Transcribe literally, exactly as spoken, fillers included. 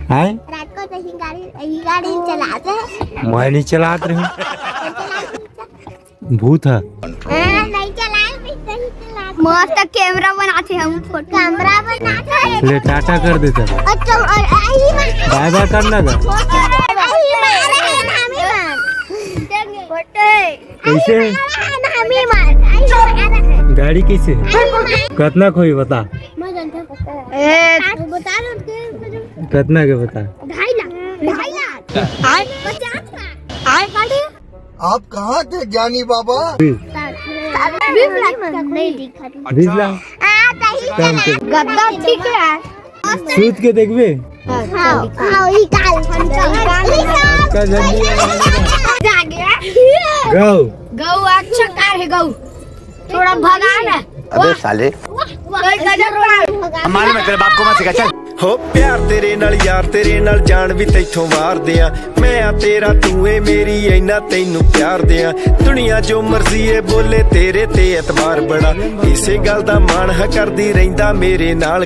हैं? रात को तो ही गाड़ी, ही गाड़ी चलाते हैं। मैं नहीं चलात रही। भूत है। हाँ, नहीं चलाए, भी सही चलाते। मस्त कैमरा बनाते हैं हम, फोटो। कैमरा बनाते हैं। ले, टाटा कर देता। और तो, और यही बात। बाय बाय करना का? यही बात है, नाम ही बात। फोटो। कैसे? गाड़ी कैसे है? कतना खोई बता। ए, कतना के बता। ढाई लाख। ढाई लाख। आए? पचास लाख। आए गाड़ी? आप कहाँ थे ज्ञानी बाबा? बीस। बीस लाख तक नहीं दिखा। बीस लाख। कम से गद्दा ठीक है। सूत के देखबे। हाँ, हाँ, ई काल। का जल्दी आ गया। गौ। गौ अच्छा कार है गौ। थोड़ा भगा ना। अबे साले। कोई गजब कार। मालूम है तेरे बाप को मत सिखा, चल। हो प्यार तेरे नाल यार, तेरे नाल जान भी तैथों वार दिया। मैं आ तेरा, तू है मेरी, ऐना तैनू प्यार दिया। दुनिया जो मर्जी है बोले, तेरे ते एतबार बड़ा। इसे गल दा मान है करदी रहिंदा मेरे नाल।